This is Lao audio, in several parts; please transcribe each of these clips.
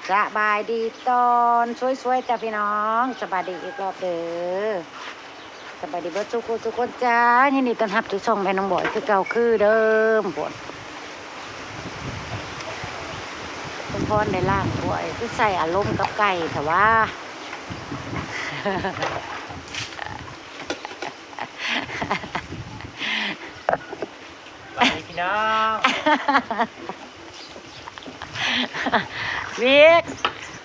ສະບາຍດີຕອນສວຍໆ ຈ້າພີ່ນ້ອງ, ສະບາຍດີອີກລອບເດີ້. ສະບາຍດີເບິດສູ່ຄູ່ສູ່ຄົນຈ້າ. ຍິນດີຕ້ອນຮັບສູ່ຊ່ອງແມ່ນ້ອງບອຍຄືເກົ່າຄືເດີມພຸ້ນ. ສົມພອນໄດ້ລ້າງຖ້ວຍ ຄືໃສ່ອາລົມກັບໄກ່ແທ້ຫວາ. ສະບາຍດີພີ່ນ້ອງ. ວິກ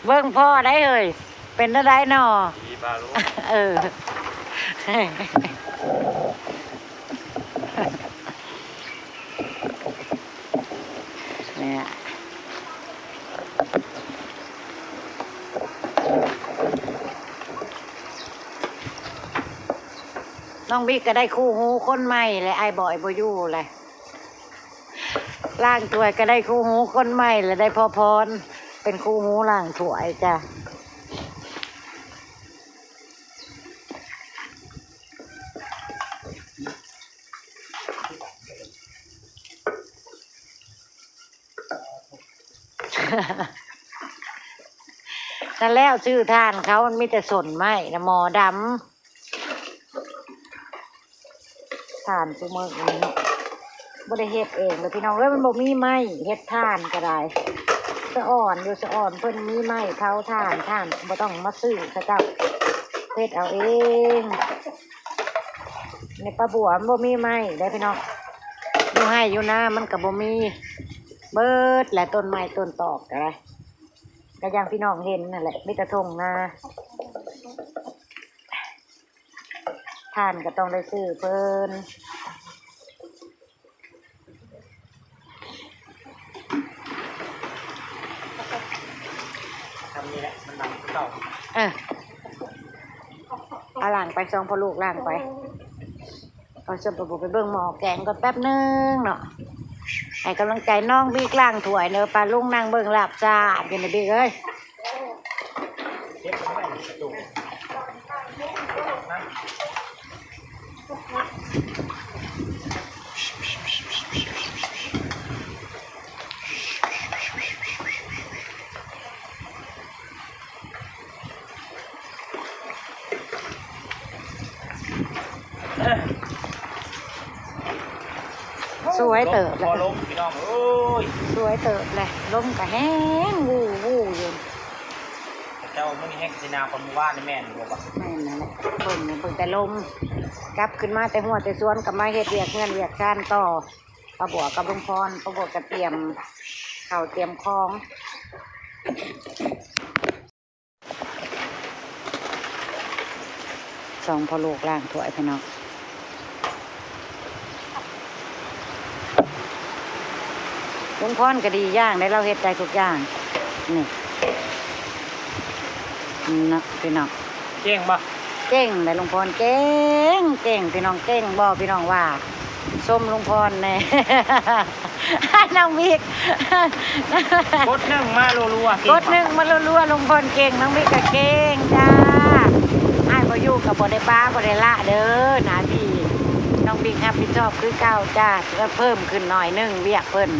ເບິ່ງພໍ່ໄດ້ເຮີ້ຍ ເປັນແນວໃດນໍ? ດີບາລຸ. ເອີ ນີ້ ນ້ອງບິກກໍໄດ້ຄູ່ຫູຄົນໃໝ່ແຫຼະ, ອ້າຍບອຍບໍ່ຢູ່ແຫຼະ. ລ້າງຖ້ວຍກໍໄດ້ຄູ່ຫູຄົນໃໝ່ ແລະ ໄດ້ພໍ່ພອນເປັນຄູ່ຫູລ້າງຖ້ວຍຈ້າ. ນັ້ນແລ້ວ ຊື້ຖ່ານເຂົາ ມັນມີແຕ່ສົ້ນໄມ້ນະ ໝໍ້ດຳ. ຖ່ານຊຸມື້ນີ້ເນາະ ບໍ່ໄດ້ເຮັດເອງເລີຍພີ່ນ້ອງເອີຍ, ມັນບໍ່ມີໄມ້ເຮັດຖ່ານກໍໄດ້. ສະອອນຢູ່ ສະອອນເພິ່ນມີໄມ້ເຜົາຖ່ານ, ຖ່ານບໍ່ຕ້ອງມາຊື້ ເຂົາເຈົ້າເຮັດເອົາເອງ. ໃນປ່າບົວມັນບໍ່ມີໄມ້ໄດ໋ພີ່ນ້ອງ, ຢູ່ໄຮ່ຢູ່ນາມັນກໍບໍ່ມີ, ເບິດແຫຼະ ຕົ້ນໄມ້ຕົ້ນຕອກກໍໄດ້. ກໍຢ່າງພີ່ນ້ອງເຫັນນັ້ນແຫຼະ ມີແຕ່ທົ່ງນາ. ຖ່ານກໍຕ້ອງໄດ້ຊື້ເພິ່ນ. ທຳນີ້ແຫຼະ ມັນນຳເກົ່າ. ເອີ ເອົາລ້າງໄປ ສອງພໍ່ລູກລ້າງໄປ. ເອົາ ເອົາໄປເບິ່ງໝໍ້ແກງກ່ອນແປັບໜຶ່ງເນາະ, ໃຫ້ກຳລັງໃຈນ້ອງບິກລ້າງຖ້ວຍເດີ. ປ້າລຸງນັ່ງເບິ່ງລາບຊາດຢູ່ນີ້ບິກເອີຍ. ສວຍເຕີບແຫຼະ ລົມ ພີ່ນ້ອງເອີຍ, ສວຍເຕີບແຫຼະ. ລົມກໍແຮງວູ່ໆຢູ່. ແຕ່ວ່າມື້ນີ້ແຮງຊິໜາວກວ່າມື້ວານນີ້ແມ່ນຢູ່ບໍ່? ແມ່ນນັ້ນແຫຼະ. ເບິ່ງນີ້ ເບິ່ງແຕ່ລົມ. ກັບຂຶ້ນມາແຕ່ຮົ້ວແຕ່ສວນ ກໍມາເຮັດວຽກເຮືອນວຽກຊານຕໍ່. ປ້າບົວກັບລຸງພອນ, ປ້າບົວກໍຕຽມເຂົ້າຕຽມຂອງ. ສອງພໍ່ລູກລ້າງຖ້ວຍພີ່ນ້ອງ. ລຸງພອນກໍດີຢ່າງໄດ໋ ລາວເຮັດໄດ້ທຸກຢ່າງນີ້ເນາະພີ່ນ້ອງ. ເກັ່ງບໍ່? ເກັ່ງໄດ໋ ລຸງພອນເກັ່ງ ເກັ່ງພີ່ນ້ອງ. ເກັ່ງບໍ່ ພີ່ນ້ອງວ່າ? ຊົມລຸງພອນແດ່ ນ້ອງບິກ. ກົດໜຶ່ງມາລັວໆ ເກັ່ງ ກົດໜຶ່ງມາລັວໆ. ລຸງພອນເກັ່ງ ນ້ອງບິກກໍເກັ່ງຈ້າ. ອ້າຍບໍ່ຢູ່ກໍບໍ່ໄດ້ປະບໍ່ໄດ້ລະເດີ ໜ້າທີ່ນ້ອງບິກຮັບຜິດຊອບຄືເກົ່າຈ້າ. ກໍເພີ່ມຂຶ້ນໜ້ອຍໜຶ່ງວຽກເພິ່ນ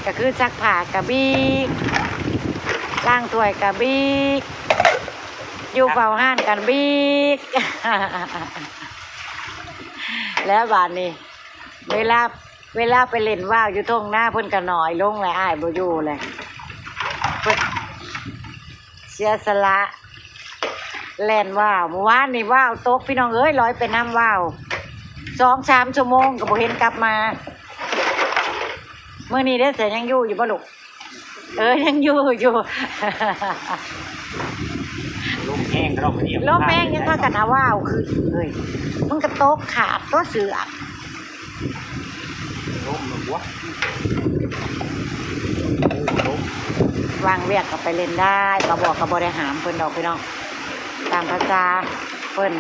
ກໍຄືຊັກຜ້າກໍບິກ ລ້າງຖ້ວຍກໍບິກ ຢູ່ເຝົ້າຮ້ານກັນບີກ. ແລ້ວບາດນີ້ ເວລາ ເວລາໄປຫຼິ້ນວ່າວຢູ່ທົ່ງນາ ເພິ່ນກໍໜ້ອຍລົງແຫຼະ ອ້າຍບໍ່ຢູ່ແຫຼະ. ເພິ່ນເສຍສະຫຼະແລ່ນວ່າວ. ມື້ວານນີ້ວ່າວຕົກ ພີ່ນ້ອງເອີຍ, ລອຍໄປນຳວ່າວສອງສາມຊົ່ວໂມງກໍບໍ່ເຫັນກັບມາ. ມື້ນີ້ເດ້ ໃສ ຍັງຢູ່ຢູ່ບໍ່ລູກ? ເອີ ຍັງຢູ່ຢູ່. ລົມແຮງເນາະມື້ນີ້ ລົມແຮງຍັງພາກັນເອົາວ່າວຂຶ້ນເອີຍ. ມັນກໍຕົກຂາດຕົວເສືອກ. ລົມລົມບໍ່? ເອີ ລົມ. ວ່າງວຽກກໍໄປຫຼິ້ນໄດ້, ປາບວກກໍບໍ່ໄດ້ຫ້າມເພິ່ນດອກພີ່ນ້ອງ, ຕາມພາສາເພິ່ນ.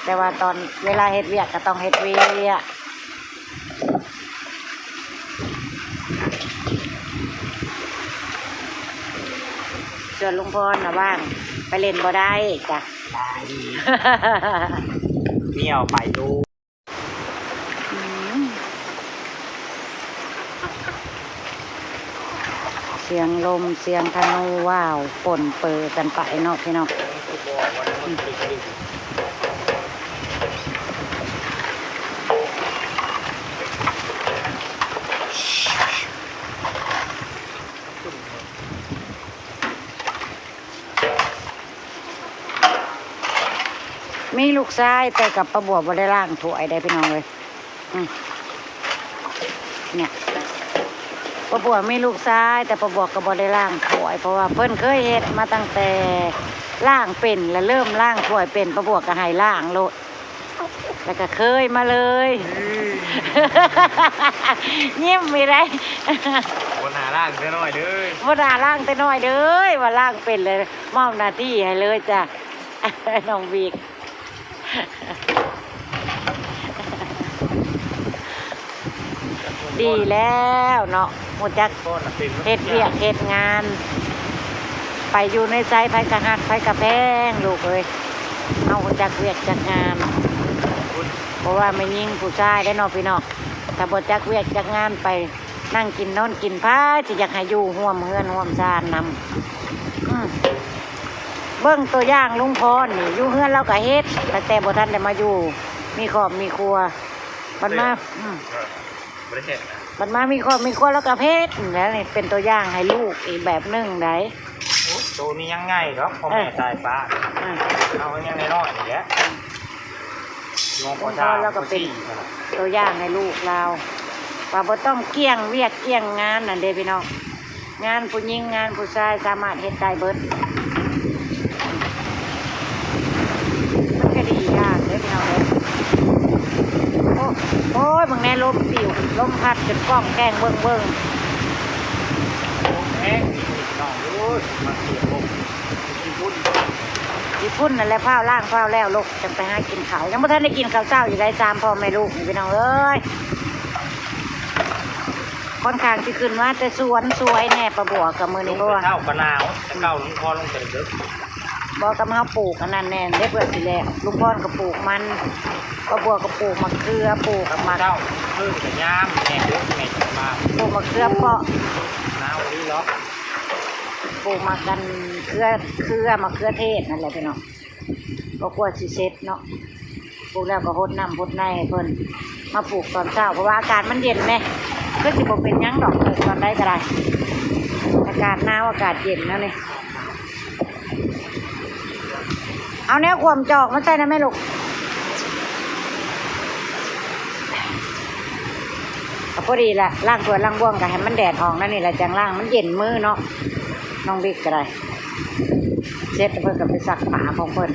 ແຕ່ວ່າຕອນເວລາເຮັດວຽກກໍຕ້ອງເຮັດວຽກ. ສ່ວນລຸງພອນນະວ່າງ ໄປຫຼິ້ນບໍ່ໄດ້ຈ້ະ. ໄດ້ ເມຍເອົາໄປຢູ່. ອືມ. ສຽງລົມ ສຽງທະນູວ້າວ ປົນເປີກັນໄປເນາະພີ່ນ້ອງ. ມີລູກຊາຍ ແຕ່ກັບປ້າບົວບໍ່ໄດ້ລ້າງຖ້ວຍໄດ໋ພີ່ນ້ອງເອີຍ. ອືມ ເນຍ ປ້າບົວມີລູກຊາຍ ແຕ່ປ້າບົວກໍບໍ່ໄດ້ລ້າງຖ້ວຍ ເພາະວ່າເພິ່ນເຄີຍເຮັດມາຕັ້ງແຕ່ລ້າງເປັນ ແລະເລີ່ມລ້າງຖ້ວຍເປັນ ປ້າບົວກໍໃຫ້ລ້າງໂລດ ແລ້ວກໍເຄີຍມາເລີຍ. ຍິ້ມອີກໄດ໋. ບໍ່ໜ້າລ້າງແຕ່ນ້ອຍເດີ ບໍ່ໜ້າລ້າງແຕ່ນ້ອຍເດີ ວ່າລ້າງເປັນແລ້ວ ມອບໜ້າທີ່ໃຫ້ເລີຍຈ້ະ ນ້ອງບິກ. ດີແລ້ວເນາະ ຮູ້ຈັກເຮັດວຽກເຮັດງານ ໄປຢູ່ໃນໃສໃຜກະຮັກໃຜກະແພງ ລູກເອີຍ. ເຮົາຮູ້ຈັກວຽກຈັກງານ ບໍ່ວ່າແມ່ຍິງຜູ້ຊາຍເດ້ເນາະພີ່ນ້ອງ. ຖ້າບໍ່ຈັກວຽກຈັກງານ ໄປນັ່ງກິນນອນກິນ ໃຜຊິຢາກໃຫ້ຢູ່ຮ່ວມເຮືອນຮ່ວມຊານນຳ. ອືມ ເບິ່ງຕົວຢ່າງລຸງພອນນີ້ ຢູ່ເຮືອນລາວກໍເຮັດ ຕັ້ງແຕ່ບໍ່ທັນໄດ້ມາຢູ່ ມີຄອບມີຄົວ ບັດມາ ອືມ ບໍ່ໄດ້ເຮັດນະ ບັດມາມີຄອບມີຄົວລາວກໍເຮັດແລ້ວນີ້ ເປັນຕົວຢ່າງໃຫ້ລູກອີກແບບໜຶ່ງໃດ໋. ໂອ້ ໂຕນີ້ຍັງໃຫຍ່ດອກ ພໍ່ແມ່ຕາຍປະ ເອີ ເຮົາຍັງນ້ອຍໆນີ້ແຫຼະ. ລຸງພອນລາວກໍເປັນຕົວຢ່າງໃຫ້ລູກລາວ ວ່າບໍ່ຕ້ອງກ້ຽງວຽກກ້ຽງງານນັ້ນເດ້ພີ່ນ້ອງ. ງານຜູ້ຍິງງານຜູ້ຊາຍສາມາດເຮັດໄດ້ເບິດ ມັນກໍດີຢ່າງເດ້ພີ່ນ້ອງເອີຍ. ໂອ້ ໂອ້ຍ ເບິ່ງແນ່ ລົມປິວ ລົມພັດຈົນກ້ອງແກ້ງເບິ່ງໆ. ລົມແຮງພີ່ນ້ອງເອີຍ ມັນສຽງລົມ. ຂີ້ຝຸ່ນ ຂີ້ຝຸ່ນນັ້ນແຫຼະ ຟ້າວລ້າງຟ້າວແລ້ວລູກ ຈັ່ງໄປຫາກິນເຂົ້າ ຍັງບໍ່ທັນໄດ້ກິນເຂົ້າເຊົ້າຢູ່ໃດ໋ ສາມພໍ່ແມ່ລູກນີ້ພີ່ນ້ອງເອີຍ. ຂ້ອນຂ້າງຊິຂຶ້ນມາແຕ່ສວນສວຍແດ່ ປ້າບົວ ກັບມື້ນີ້ ເພາະວ່າເຊົ້າກໍໜາວ ແຕ່ເກົ່າລຸງພອນລົງແຕ່ເດິກ ບໍ່ ກັບເຮົາປູກອັນນັ້ນແນ່ເດ້ ເພື່ອຊິແລ້ວ ລຸງພອນກໍປູກມັນ ປ້າບົວກໍປູກໝາກເຂືອ ປູກໝາກ ເຈົ້າຄືນກໍຍາມແມ່ເດີ ແມ່ຈະມາ ປູກໝາກເຂືອເປາະ ໜາວອີ່ຫຼີເນາະ. ປູກໝາກກັນເຂືອ ເຂືອ ໝາກເຂືອເທດນັ້ນແຫຼະພີ່ນ້ອງ ກໍກວ່າຊິເສັດເນາະ. ປູກແລ້ວກໍຫົດນ້ຳຫົດໃນໃຫ້ເພິ່ນ ມາປູກຕອນເຊົ້າ ເພາະວ່າອາກາດມັນເຢັນແດ່ ຄືຊິບໍ່ເປັນຫຍັງດອກ ປູກຕອນໃດກໍໄດ້ ອາກາດໜາວອາກາດເຢັນແນວນີ້. ເອົາແນວຂວ້ຳຈອກມາໃສ່ນຳແມ່ລູກ. ກໍພໍດີລະ ລ້າງຖ້ວຍລ້າງບ່ວງກໍໃຫ້ມັນແດດອອກແນວນີ້ລະ ຈັ່ງລ້າງ ມັນເຢັນມືເນາະ. ນ້ອງບິກກໍໄດ້ ເສັດແລ້ວເພິ່ນກໍໄປຊັກຜ້າຂອງເພິ່ນ.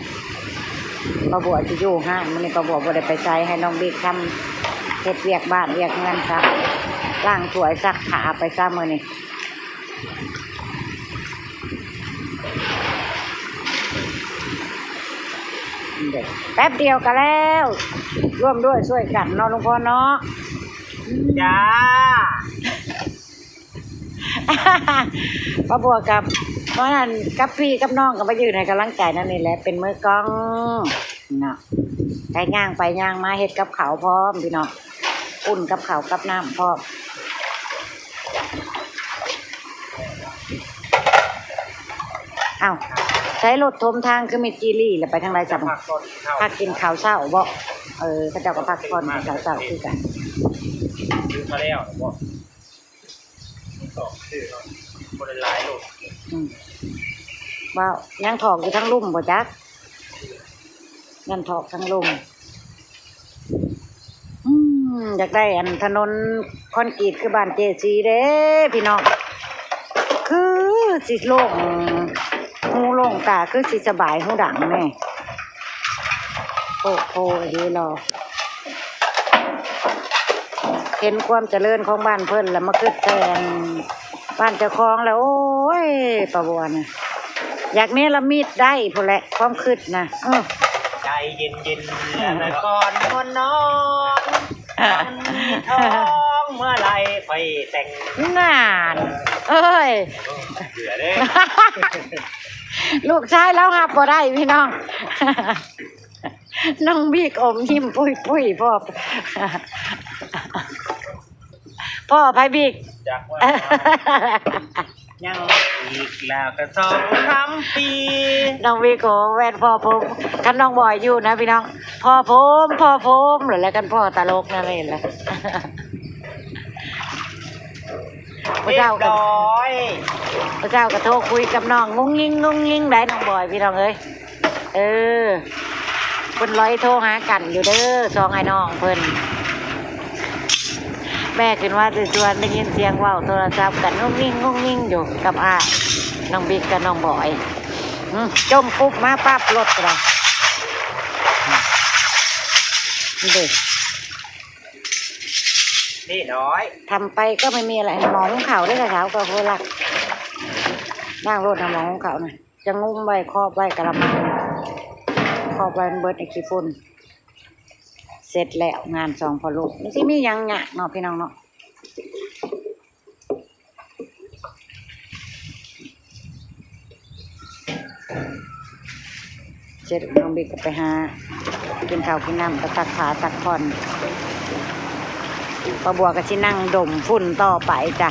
ປ້າບົວຊິຢູ່ຮ້ານ ມື້ນີ້ປ້າບົວບໍ່ໄດ້ໄປໃສ ໃຫ້ນ້ອງບິກທຳ ເຮັດວຽກບ້ານວຽກເຮືອນຊະ ລ້າງຖ້ວຍຊັກຜ້າໄປຊະມື້ນີ້. ແປັບດຽວກໍແລ້ວ ຮ່ວມດ້ວຍຊ່ວຍກັນເນາະ ລຸງພອນເນາະ. ຈ້າ ປ້າບົວກັບ ເພາະນັ້ນກັບພີ່ກັບນ້ອງກໍມາຢືນໃຫ້ກຳລັງໃຈນຳນີ້ແຫຼະ ເປັນມືກ້ອງເນາະ ໄປຍ່າງໄປຍ່າງມາ ເຮັດກັບເຂົ້າພ້ອມພີ່ນ້ອງ ອຸ່ນກັບເຂົ້າກັບນ້ຳພ້ອມ. ອ້າວ ໃຊ້ລົດຖົມທາງຄືມິດຈີລີ ແລ້ວໄປທາງໃດຊະ? ພັກກິນເຂົ້າເຊົ້າບໍ? ເອີ ເຂົາເຈົ້າກໍພັກຜ່ອນກິນເຂົ້າເຊົ້າຄືກັນ. ອືມ ເວົ້າ ຍັງຖອກຢູ່ທາງລຸ່ມບໍ່ຈັກ? ຍັງຖອກທາງລຸ່ມ. ອືມ ຢາກໄດ້ອັນຖະໜົນຄອນກຣີດຄືບ້ານເຈສີເດ້ພີ່ນ້ອງ ຄືຊິໂລ່ງຫູໂລ່ງຕາ ຄືຊິສະບາຍຫູດັງແດ່. ໂອ້ໂຫ ເຮລໍ ເຫັນຄວາມຈະເລີນຂອງບ້ານເພິ່ນ ແລ້ວມາຄິດແທນບ້ານເຈົ້າຂອງແລ້ວ ໂອ້ຍ ປ້າບົວນະ ຢາກເນລະມິດໄດ້ພຸ້ນແຫຼະ ຄວາມຄິດນະ. ເອີ ໃຈເຢັນໆ ແລະກ່ອນນອນ ຄັນມີທອງເມື່ອໃດຄ່ອຍແຕ່ງ. ນັ້ນ ເອີຍ ເຫຼືອເດ້ ລູກຊາຍລາວຮັບບໍ່ໄດ້ພີ່ນ້ອງ. ນ້ອງບິກອົມຍິ້ມປຸ້ຍໆ ພໍ່ ພໍ່ໃຜບິກ? ຈັກວ່າ ຍັງອີກແລ້ວກະສອງສາມປີ. ນ້ອງວິກ ໂອ້ ແວ່ນພໍ້ຜົມ ຄັນນ້ອງບອຍຢູ່ນະພີ່ນ້ອງ ພໍ້ຜົມ ພໍ້ຜົມ ແລ້ວ ແລ້ວກັນພໍ້ຕະຫຼົກນັ້ນເລີຍລະ. ມື້ເຊົ້າກະ ມື້ເຊົ້າກະໂທຄຸຍກັບນ້ອງ ງຸ້ງງິງງຸ້ງງິງໄດ໋ນ້ອງບອຍ ພີ່ນ້ອງເອີຍ. ເອີ ເພິ່ນລອຍໂທຫາກັນຢູ່ເດີ ສອງອ້າຍນ້ອງເພິ່ນ. ແມ່ຂຶ້ນມາແຕ່ສວນ ໄດ້ຍິນສຽງເວົ້າໂທລະສັບກັນງຸ້ງງິງງຸ້ງງິງຢູ່ກັບອ້າຍ ນ້ອງບິກກັບນ້ອງບອຍ. ອື ຈົ່ມປຸບມາປັບລົດກະໄດ້. ນີ້ເດ້ ນີ້ນ້ອຍ ທຳໄປກໍໄມ່ມີອະໄລ ໝໍ້ຫຸງເຂົ້າເດ້ ສາວກໍຄົນລະ ລ້າງລົດນະ ໝໍ້ຫຸງເຂົ້ານະ. ຈະງຸ້ມໄວ້ ຄອບໄວ້ກະລະມັງ ຄອບໄວ້ມັນເບິດໄອ້ຂີ້ຝຸ່ນ. ເສັດແລ້ວງານສອງພໍ່ລູກ ມັນຊິມີຫຍັງຍາກເນາະພີ່ນ້ອງເນາະ. ເສັດ ນ້ອງບິກກະໄປຫາກິນເຂົ້າກິນນ້ຳ ກະຊັກຜ້າຊັກຜ່ອນ. ປ້າບົວກະຊິນັ່ງດົມຝຸ່ນຕໍ່ໄປຈ້ະ.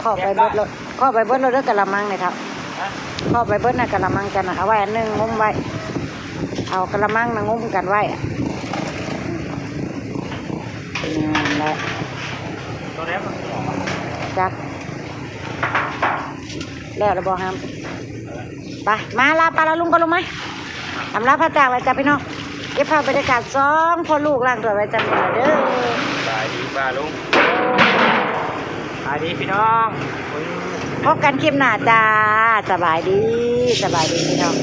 ຄອບໄວ້ເບິດໂລດ ຄອບໄວ້ເບິດໂລດເດີກະລະມັງນີ້ເຖົ້າ. ຄອບໄວ້ເບິດນະກະລະມັງ ຈັ່ງນະ ເອົາໄວ້ອັນໜຶ່ງ ງຸ້ມໄວ້ ເອົາກະລະມັງນະງຸ້ມກັນໄວ້. ນັ້ນແຫຼະ ຈັກ ແລ້ວລະບໍ່ຫຳ. ໄປ ມາລາປາລາລຸງກ່ອນ ລຸງມາ ອຳລາພາຈາກແລ້ວຈ້ະພີ່ນ້ອງ. ເກັບພາບບັນຍາກາດສອງພໍ່ລູກລ້າງຖ້ວຍໄວ້ຊ່ຳນີ້ລະເດີ. ສະບາຍດີປ້າລຸງ ສະບາຍດີພີ່ນ້ອງ ພົບກັນຄລິບໜ້າຈ້າ. ສະບາຍດີ ສະບາຍດີພີ່ນ້ອງ.